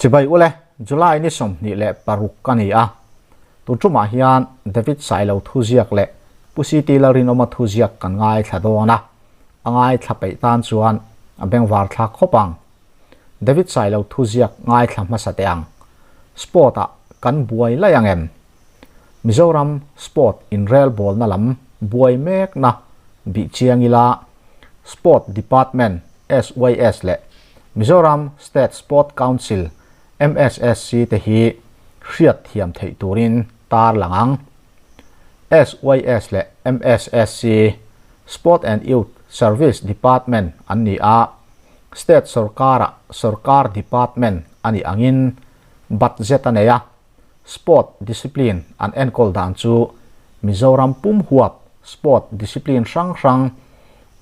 Chibai ule, July ni 26 a ni a. Tun tumah hian David Sailo thuziak leh Pu CT Lalrinawma thuziak kan ngaithla dawn a, a ngaithla peih tan chuan a bengvar thlak khawp ang. David Sailo thuziak ngaithla hmasa teh ang. Sport ah kan buai lai ang em? Mizoram sport inrelbawlna lam buai mekna bih chiang ila Sport Department, SYS, leh Mizoram State Sport Council, MSSC, te hi hriat thiam theih turin tar lang ang. SYS leh MSSC, Sport and Youth Service Department an ni a, State sorkara sorkar department a nih angin budget a nei a, Sport discipline an enkawl dan chu Mizoram pum huap sport discipline hrang hrang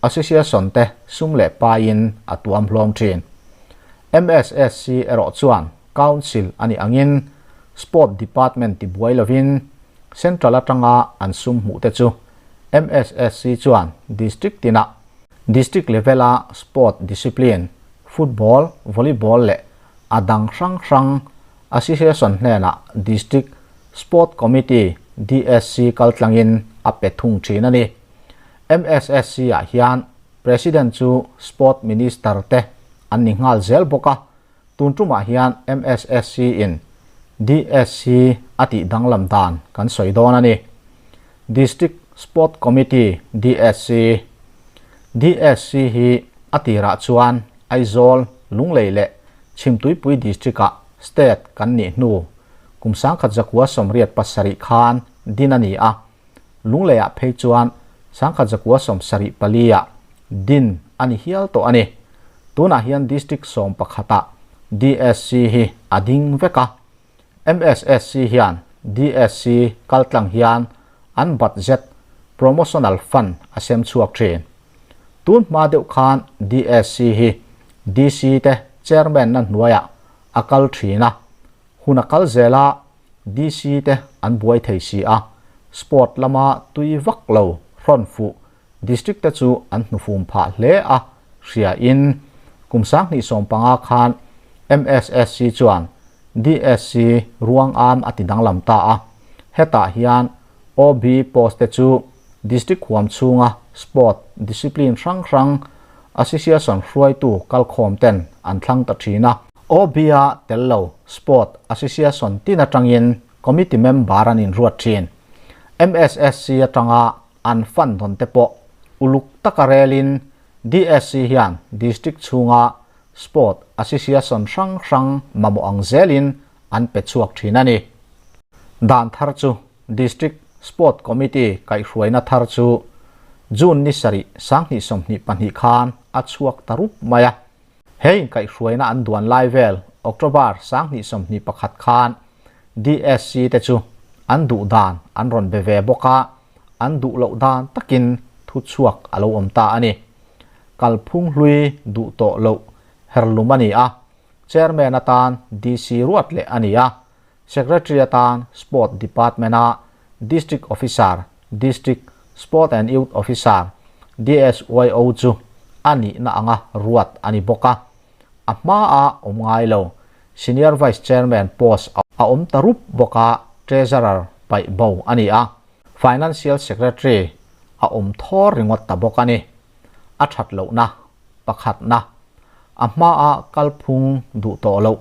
association te sum leh paiin a tuam hlawm thin. MSSC erawh chuan Council a nih angin Sport Department tibuai lovin Central atanga an sum hmuh te chu MSSC chuan District tinah District level-a sport discipline, football, volleyball leh a dang hrang hrang Association hnenah District Sport Committee, DSC, kaltlangin a pe thung thin a ni. MSSC-ah hian President chu Sport Minister te an ni nghal zel bawk a, tun tumah hian MSSC-in DSC a tih danglam dan kan sawi dawn a ni. District Sport Committee, DSC, DSC hi a tirah chuan Aizawl, Lunglei leh Chhimtuipui District-ah State kan nih hnu kum 1987 khan din a ni a, Lungleiah phei chuan 1974-ah din a ni hial tawh a ni. Tunah hian District 11-ah DSC hi a ding vek a. MSSC hian DSC kaltlang hian an budget promotional fund a sem chhuak thin. Tun hma deuh khan DSC hi DC te chairman na hnuaiah a kal thin a, hun a kal zel a, DC te an buai thei si a, sport lama tui vak lo hrawn fuh district te chu an hnufum phah hle a hria in kum 2015 khan MSSC chuan DSC ruang am a ti danglam ta a, hetah hian OB post te chu District huam chhunga sport discipline hrang hrang association hruaitu kalkhawm ten an thlang ta thin a. OB-a tel lo sport association tin atangin committee member an inruat thin. MSSC atanga an fund dawn te pawh uluk taka relin DSC hian district chhunga sport association hrang hrang mamawh ang zelin an pe chhuak thin a ni. Dan thar chu District Sport Committee kaihhruaina thar chu June ni sarih 2022 khan a chhuak ta rup mai a. He inkaihhruaina an duan lai vel October 2021 khan DSC te chu an duh dan an rawn be ve bawk a, an duh loh dan takin thu chhuak a lo awm ta a ni. Kalphung hlui duh tawh loh herlum a ni a, Chairman atan DC ruat leh a ni a, Secretary atan Sport Department-a District Officer, District Sport and Youth Officer, DSYO, chu a nihna anga ruat a ni bawk a. A hmaa awm ngai lo, Senior Vice Chairman post a awm ta rup bawk a, Treasurer paih bo a ni a, Financial Secretary a awm thawr ringawt ta bawk a ni. A that lohna pakhatna, a hmaa kalphung duh tawh loh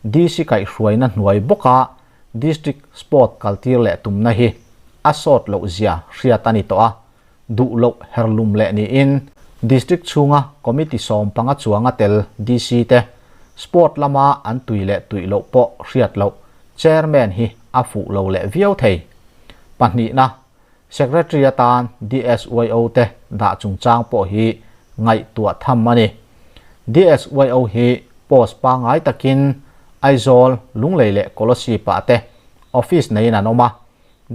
DC kaihhruaina hnuai bawka District Sport kaltir leh tumna hi a sawt loh zia hriat a ni tawh a, duh loh herlum leh niin District chhunga Committee 15 chuanga tel DC te Sport lama an tui leh tuih loh pawh hriat loh Chairman hi a fuh lo leh viau thei. Pahnihna, Secretary atan DSYO te dah chungchang pawh hi ngaihtuah tham a ni. DSYO hi post pangngai takin Aizawl, Lunglei leh Kolasib ah te office neiin an awm a,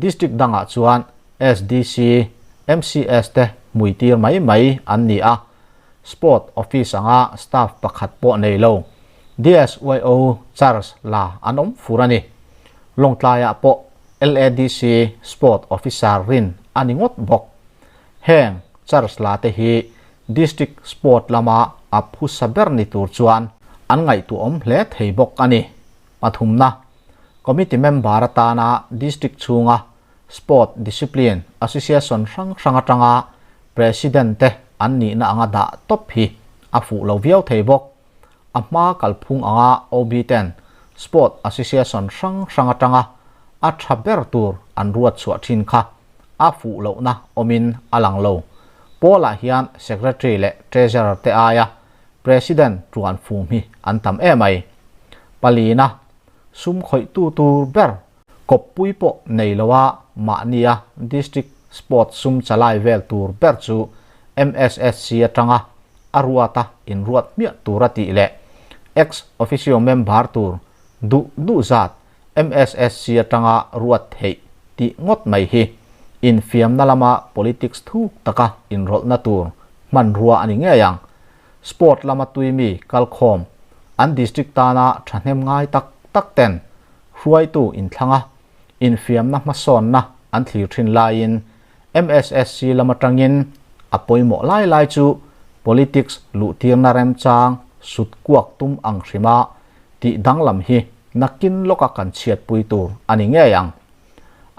District dangah chuan SDC, MCS te hmuitir mai mai an ni a, Sport office anga staff pakhat pawh nei lo DSYO charge la an awm fur a ni. Lawngtlaiah pawh LADC Sport Officer rin a ni ngawt bawk. Heng charge la te hi District Sport lama a phusa ber ni tur chuan an ngaihtuahawm hle thei bawk a ni. Pathumna, Committee member atana District chhunga Sport Discipline Association hrang hrang atanga President te an nihna anga dah tawp hi a fuh lo viau thei bawk. A hma kalphung anga OB ten Sport Association hrang hrang atanga a tha ber tur an ruat chhuah thin kha a fuh lohna awmin a lang lo. Pawlah hian Secretary leh Treasurer te aia President tuan fum hi an tam em mai. Palina, sum khawihtu tur ber kawppui pawh nei loa mahnia District Sport sum chalai vel tur ber chu MSSC atanga a ruata inruat hmiah tur a tih leh Ex Officio member tur duh duh zat MSSC atanga ruat theih tih ngawt mai hi infiamna lama politics thuk taka inrawlhna tur hmanrua a ni ngei ang. Sport lama tui mi kalkhawm an district tana thahnem ngai tak tak ten hruaitu inthlanga infiamna hmasawnna an thlir thin laiin MSSC lam atangin a pawimawh lai lai chu politics luhtirna remchang sut kuak tum ang hrima tih danglam hi nakin lawka kan chhiatpui tur a ni ngei ang.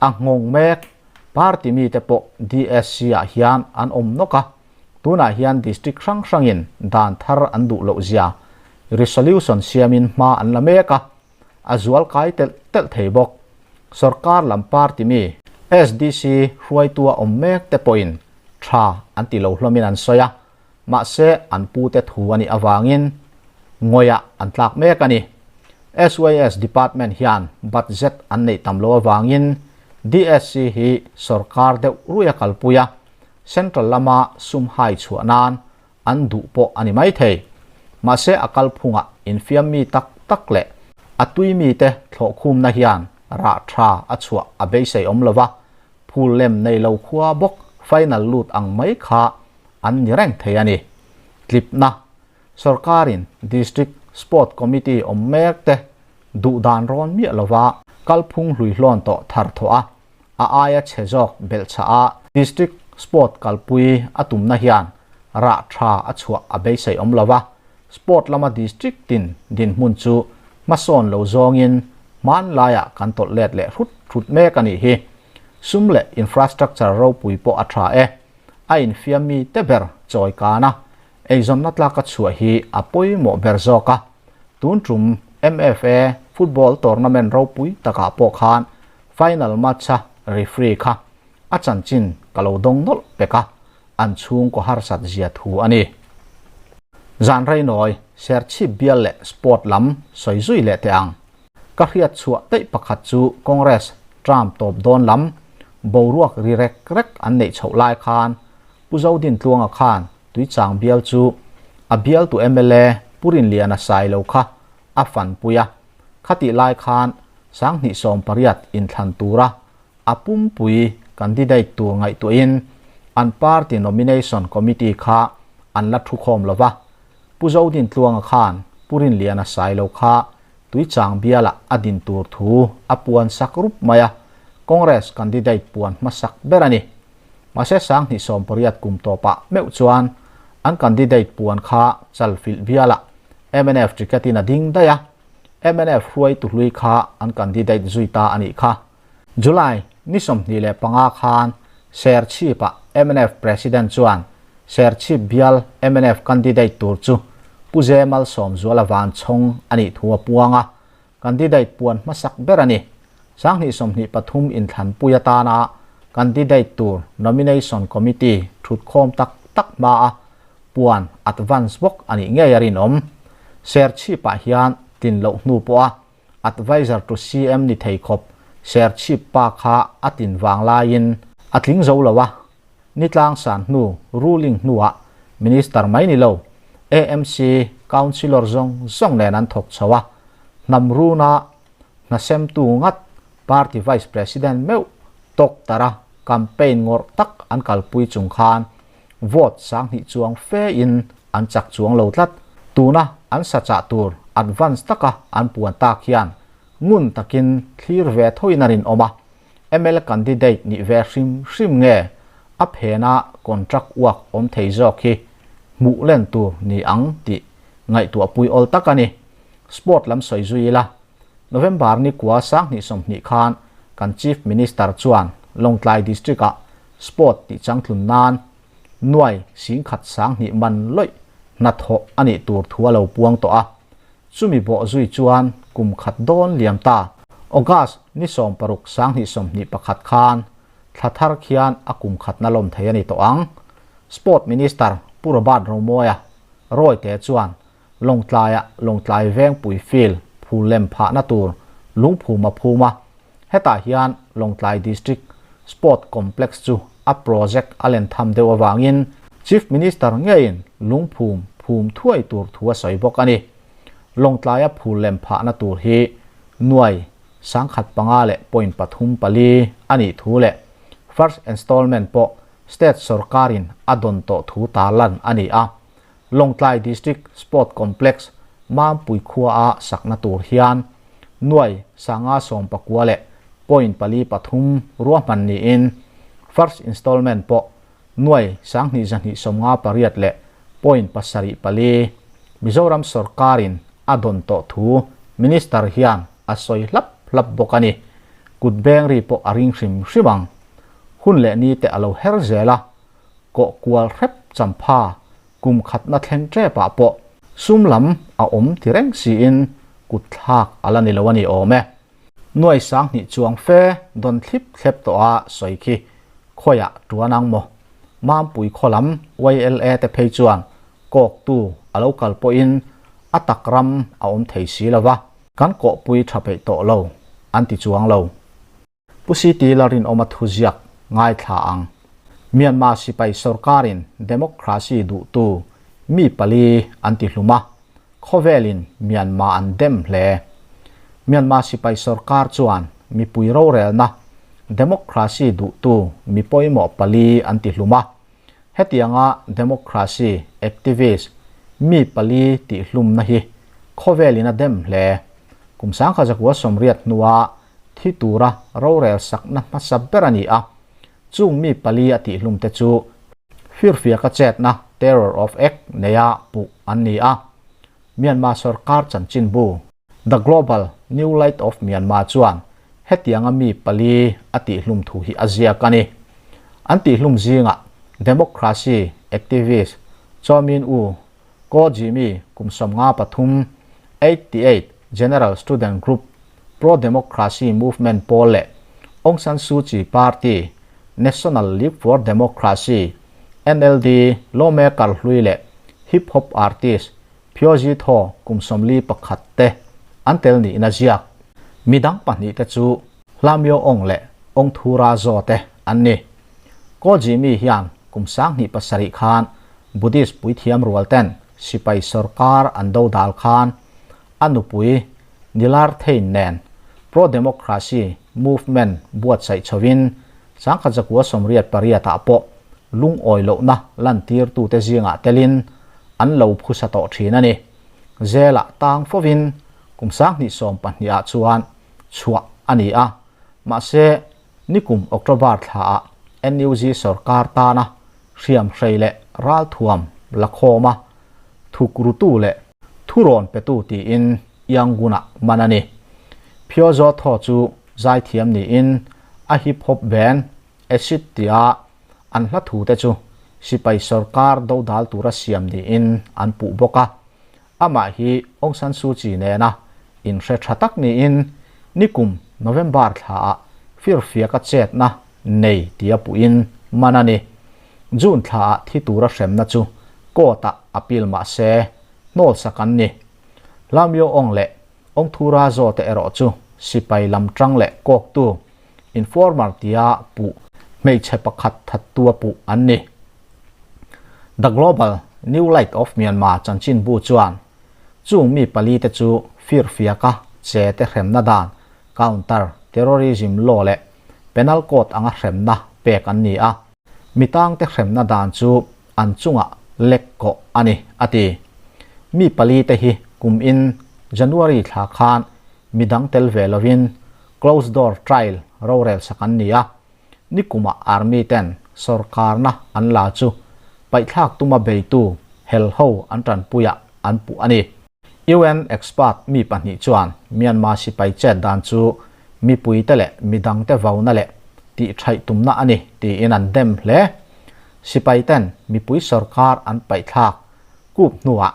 A nghawng mek party mite pawh DSC ah hian an awm nawk a, tunah hian district hrang hrangin dan thar an duh loh zia resolution siamin hma an la mek a, a zual kai telh telh thei bawk. Sorkar lam party mi SDC hruaitua awm mek te pawhin tha an ti lo hlawmin an sawi a, mahse an pute thu a nih avangin ngawiah an tlak mek a ni. SYS Department hian budget an neih tam loh avangin DSC hi sorkar deuh ruia kalpui a, central lama sum hai chhuah nan an duh pawh a ni mai thei. Mahse a kalphungah infiam mi tak tak leh a tui mite thlawhkhumna hian rah tha a chhuah a beisei awm lova, phul lem nei lo khua bawk final lut ang mai kha an ni reng thei a ni. Tlipna, Sorkarin District Sport Committee awm mek te duh dan rawn miah lova kalphung hlui hlawn tawh thar thawh a, a aia chhe zawk belhchhah a District Sport kalpui a tumna hian rah tha a chhuah a beisei awm lova, Sport lama District tin dinhmun chu hmasawn lo zawngin hmanlaiah kan tawlh let leh hrut hrut mek a nih hi. Sum leh infrastructure ropui pawh a tha e. A infiam mi te ber chawi kan a, eizawnna tlaka chhuah hi a pawimawh ber zawk a. Tun tum MFA football tournament ropui takah pawh khan final match-a referee kha a chanchin ka lo dawng nawlh pek a, an chhungkaw harsat zia thu a ni. Zan Reinawi, Serchhip bial leh sport lam sawi zui leh teh ang. Ka hriat chhuah daih pakhat chu Congress term tawp dawn lam boruak ri rek rek an neih chhoh lai khan Pu Zodintluanga khan Tuichang bial chu a bialtu mla Pu Rinliana Sailo kha a fanpui a, khatih lai khan 2018 inthlan tura a pumpui candidate tur ngaihtuahin an party nomination committee kha an la thukhawm lova, Pu Zodintluanga khan Pu Rinliana Sailo kha Tuichang bialah a din tur thu a puan sak rup mai a, Congress candidate puan hmasak ber a ni. Mahse 2018 kum tawpah meuh chuan an candidate puan kha Chalfilh bialah mnf ticket in a ding daih a, mnf hruaitu hlui kha an candidate zui ta a nih kha. July ni 25 khan Serchhip-ah mnf President chuan Serchhip bial mnf candidate tur chu Pu Zemal Sawmzuala Vanchhawng a nih thu a puang a, candidate puan hmasak ber a ni. 2023 inthlanpui atana candidate tur nomination committee thutkhawm tak tak hmaa puan advance bawk a nih ngei a rinawm. Serchhip-ah hian tlin loh hnu pawha Adviser to CM ni thei khawp Serchhip pa kha a tin vang laiin a tling zo lo a, ni tlang san hnu ruling hnuah Minister mai ni lo AMC Councillor zawng zawng nen an thawk chho a, hnam runa hnasemtu ngat Party Vice President meuh tawk tara campaign ngawrh tak an kalpui chung khan vote 2000 chuang fe in an chak chuang lo tlat. Tuna an sa chah tur advance taka an puan tak hian ngun takin thlir ve thoin a rinawm a, mla candidate nih ve hrim hrim nge a phena contract work awm thei zawk hi hmuh len tur ni ang tih ngaihtuahpui awl tak a ni. Sport lam sawi zui ila. November ni kua 2020 khan kan Chief Minister chuan Lawngtlai District-ah Sport tih changtlun nan nuai 10,000 20 man lawih hnathawh a nih tur thu a lo puang tawh a. Chumi bawh zui chuan kum khat dawn liam ta August ni 16 2021 khan thla thar khian a kum khatna lawm thei a ni tawh ang. Sport Minister Pu Robert Romawia Rawite chuan Lawngtlaia Lawngtlai Vengpui Field phul lem phahna tur lungphum a phum a, hetah hian Lawngtlai District Sport Complex chu a project a len tham deuh avangin Chief Minister ngeiin lungphum phum thuai tur thu a sawi bawk a ni. Lawngtlaia phul lem phahna tur hi nuai 5,000 leh point pathum pali a nih thu leh first installment pawh state sorkarin a dawn tawh thu tarlan a ni a. Lawngtlai District Sport Complex Mampui khuaa sakna tur hian nuai 519 leh point pali pathum ruahman niin first installment pawh nuai 2,258 leh point pasarih pali Mizoram sorkarin a dawn tawh thu Minister hian a sawi hlap hlap bawk a ni. Kut beng ri pawh a ring hrim hrim ang. Hun leh ni te a lo her zel a, kawh kual hrep champha kum khatna thleng tepah pawh sum lam a awm ti reng siin kut thlak a la ni lo a ni awm e. Nuai 2000 chuang fe dawn thlip thlep tawh a sawi khi khawiah tuan ang maw? Mampui khaw lam YLA te phei chuan kawktu a lo kal pawhin a tak ram a awm thei si lo va, kan kawhpui tha peih tawh lo an ti chuang lo. Pu CT Lalrinawma thuziak ngaithla ang. Myanmar sipai sorkarin democracy duhtu mi pali an ti hlum a, khawvelin Myanmar an dem hle. Myanmar sipai sorkar chuan mipui rorelna democracy duhtu mi pawimawh pali an ti hlum a, hetianga democracy activist mi pali tih hlumna hi khawvelin a dem hle. Kum 1980 hnua thi tura rorel sakna hmasa ber a ni a, chung mi pali a tih hlum te chu firfiaka chetna terror of act neia puh an ni a. Myanmar sarkar chanchinbu The Global New Light of Myanmar chuan hetianga mi pali a tih hlum thu hi a ziak a ni. An tih hlum zingah democracy activist Kyaw Min Oo, Ko Jimmy kum 53, 88 General Student Group Pro-Democracy Movement pawl leh Aung San Suu Kyi Party National League for Democracy, NLD, lawmaker hlui leh hip hop artist Phyo Zee Thaw kum 41 te an tel niin a ziak. Midang pahnih te chu Hla Myo Aung leh Aung Thura Zaw te an ni. Ko Jimmy hian kum 2007 khan Buddhist puithiam rual ten sipai sarkar an do dal khan a nupui Nilar Thein nen pro-democracy movement buatsaih chhovin 1988 ah pawh lungawi lohna lan tirtute zingah telin an lo phusa tawh thin a ni. Zelah tang fovin kum 2012 ah chuan chhuah a ni a, mahse nikum October thla ah NUG sarkar tana hriam hrei leh ralthuam lakhawma thuk rutu leh thurawn petu tiin Yangon-ah man a ni. Phyo Zaw Thaw chu zaithiam niin a hip hop band Acid tia an hla thu te chu sipai sarkar dodal tura siam niin an puh bawk a. Amah hi Aung San Suu Kyi nena inhre tha tak niin nikum November thla ah firfiaka chetna nei tia puhin man a ni. June thla ah thi tura hremna chu court ah appeal mah se hnawl sak an ni. Hla Myo Aung leh Aung Thura Zaw te erawh chu sipai lam tang leh kawktu informer tia puh hmeichhe pakhat thattua puh an ni. The Global New Light of Myanmar chanchinbu chuan chung mi pali te chu firfiaka che te hremna dan counter terrorism law leh penal code anga hremna pek an ni a, mitang te hremna dan chu an chungah lek kawh a ni a ti. Mi pali te hi kum in January thla khan midang tel ve lovin closed door trial rorel sak an ni a, nikuma army ten sarkarna an la chu paithlak tuma beitu hel ho an tanpuia an puh a ni. UN expert mi pahnih chuan Myanmar sipai chet dan chu mipuite leh midangte vauna leh tihṭhaih tumna a ni tiin an dem hle. Sipaiten mipui sorkar an paihthlak kup hnuah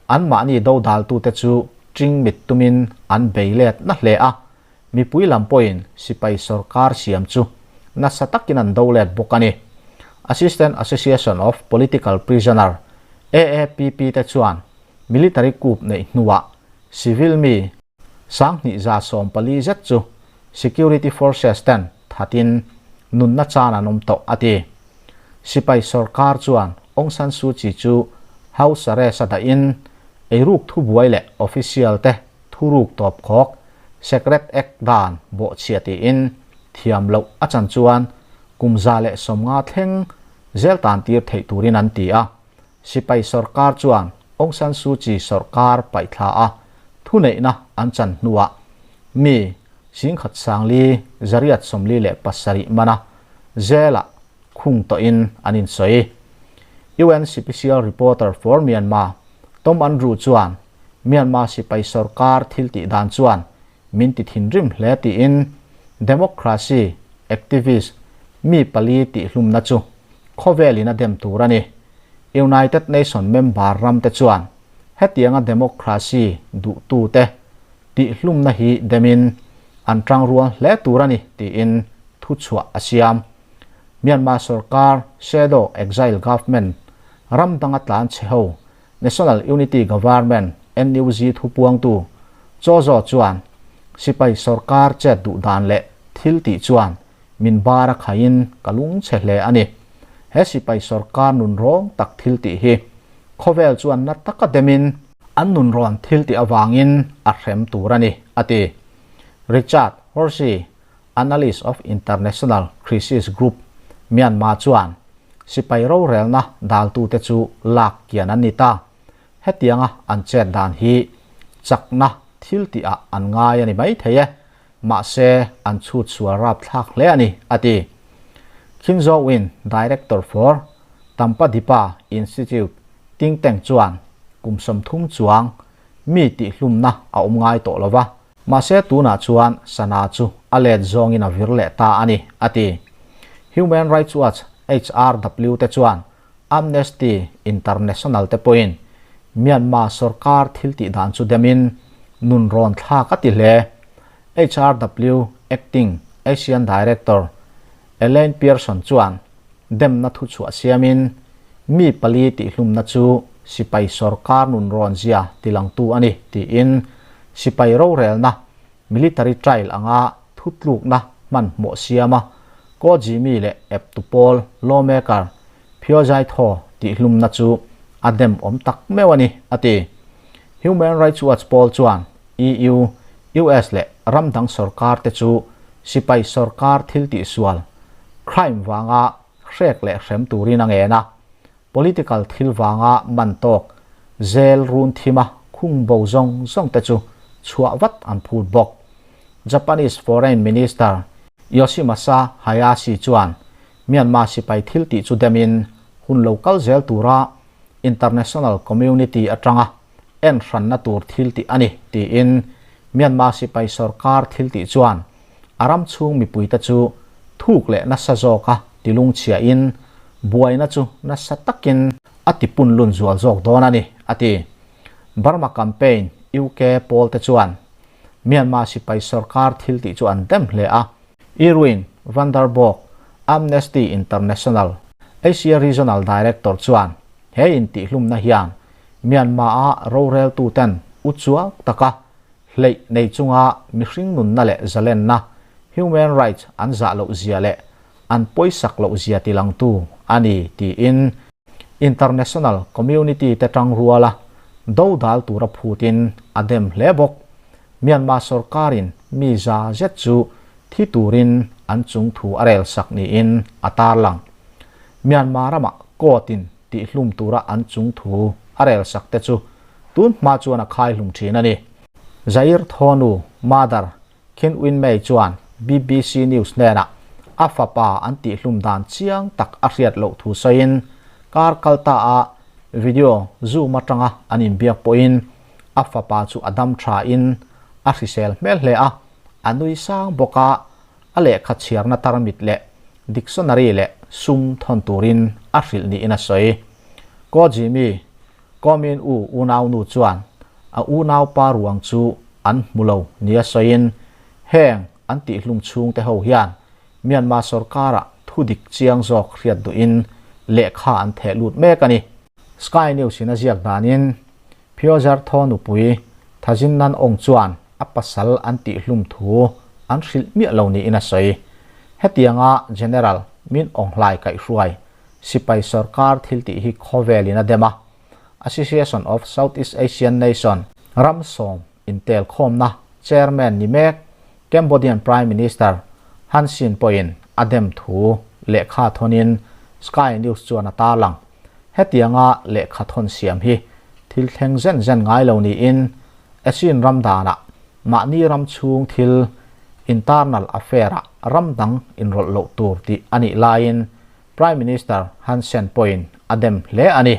anmahni dodaltute chu ṭing mit tumin an bei let na hle a, mipui lam pawhin sipai sorkar siam chu nasa takin an do let bawk a ni. Assistant Association of Political Prisoner, AAPP, te chuan military coup neih hnuah civil mi 2140 zet chu security forces ten thatin nunna chan an awm tawh a ti. Sipai sorkar chuan Aung San Suu Kyi chu house arrest a dahin eiruk thubuai leh official te thuruk tawpkhawk Secret Act dan bawhchhia tiin thiam loh a chan chuan kum 150 thleng zel tan tir theih turin an ti a. Sipai sorkar chuan Aung San Suu Kyi sorkar paihthla a thuneihna an chan hnuah mi 1947 mana jail-ah khung tawhin an insawi. UN Special Reporter for Myanmar Tom Andrew chuan Myanmar sipai sorkar thil tih dan chuan min ti thinrim hle tiin democracy activist mi pali tihhlumna chu khawvelin a dem tur a ni. United Nation member ram te chuan hetianga democracy duhtute tihhlumna hi demin an tangrual hle tur a ni tiin thuchhuah a siam. Myanmar sorkar shadow exile government ram danga tlan chhe ho National Unity Government, NUG, thupuangtu Kyaw Zaw chuan sipai sorkar chet duh dan leh thil tih chuan min bar a khaiin ka lung chhe hle a ni. He sipai sorkar nun rawng tak thil tih hi khawvel chuan na taka demin an nun rawn thil tih avangin a hrem tur a ni, a ti. Richard Horsey, Analyst of International Crisis Group, Myanmar chuan sipai rorelna daltute chu lak kian an ni ta. Hetianga an chet dan hi chakna thil tihah an ngai a ni mai thei e, mahse an chhut sual rapthlak hle a ni, a ti. Khin Zaw Win, Director for Tampadipa Institute, think tank chuan kum 30 chuang mi tihhlumna a awm ngai tawh lo va, Mahse tunah chuan sana chu a let zawngin a vir leh ta a ni, a ti. Human Rights Watch, HRW, te chuan Amnesty International te pawhin Myanmar sorkar thil tih dan chu demin nun rawn thlak a ti hle. HRW Acting Asian Director Elaine Pearson chuan demna thuchhuah siamin mi pali tihhlumna chu sipai sorkar nun rawn zia tilangtu a ni tiin sipai rorelna military trial anga thutlukna hmanhmawh siama Ko Jimmy leh eptu pawl lawmaker Phyo Zai Thaw tihhlumna chu a dem awm tak meuh a ni a ti. Human Rights Watch pawl chuan EU, US leh ram dang sorkar te chu sipai sorkar thil tihsual, crime, vanga hrek leh hrem turin a ngen a. Political thil vanga man tawk, zel run thima khung bo zawng zawng te chu chhuah vat an phut bawk. Japanese Foreign Minister Yoshimasa Hayashi chuan Myanmar sipai thil tih chu demin hun lo kal zel tura international community atanga en hranna tur thil tih a ni tiin Myanmar sipai sorkar thil tih chuan a ram chhung mipuite chu thuk leh nasa zawka tilungchhiahin buaina chu nasa takin a tipunlun zual zawk dawn a ni, a ti. Burma Campaign UK pawl te chuan Myanmar sipai sorkar thil tih chu an dem hle a. Irwin van der Borg, Amnesty International Asia Regional Director chuan he intihhlumna hian Myanmar-a roreltuten uchuak taka hleih nei chunga mihring nunna leh zalenna, human rights, an zah loh zia leh an pawisak loh zia tilangtu a ni tiin international community te tangruala dodal tura phutin a dem hle bawk. Myanmar sorkarin mi za zet chu thi turin an chung thu a rel sak niin a tarlang. Myanmar ramah court-in tihhlum tura an chung thu a rel sak te chu tun hma chuan a khai hlum thin a ni. Zair Thawnu, mother, Khin Win May chuan BBC News hnenah a fapa an tihhlum dan chiang tak a hriat loh thu sawiin kar kal ta a video Zoom atanga an inbiak pawhin A fapa chu a dam tha in a hrisel hmel hle a, a nui sang bawk a, a lehkha chhiarna tarmit leh dictionary leh sum thawn turin a hrilh niin a sawi. Ko Jimmy, Ko Min U unaunu chuan a unaupa ruang chu an hmu lo nia sawiin heng an tihhlum chhungte ho hian Myanmar sorkara thudik chiang zawk hriat duhin lehkha an theh lut mek a ni. Sky News in a ziak danin Phyojar thaw nupui Thazin Nan Aung chuan a pasal an tihhlum thu an hrilh miah lo niin a sawi. Hetianga General Min Aung Hlai kaihhruai sipai sorkar thil tih hi khawvelin a dem a, Association of Southeast Asian Nation ram sawm intelkhawmna chairman ni mek Cambodian Prime Minister Hun Sen pawhin a dem thu lehkha thawnin Sky News chuan a tarlang. Hetianga lehkha thawn siam hi thil thleng zen zen ngai lo niin Asian ram danah mahni ram chhung thil internal affair-ah ram dang inrawlh loh tur tih a nih laiin Prime Minister Hun Sen pawhin a dem hle a ni.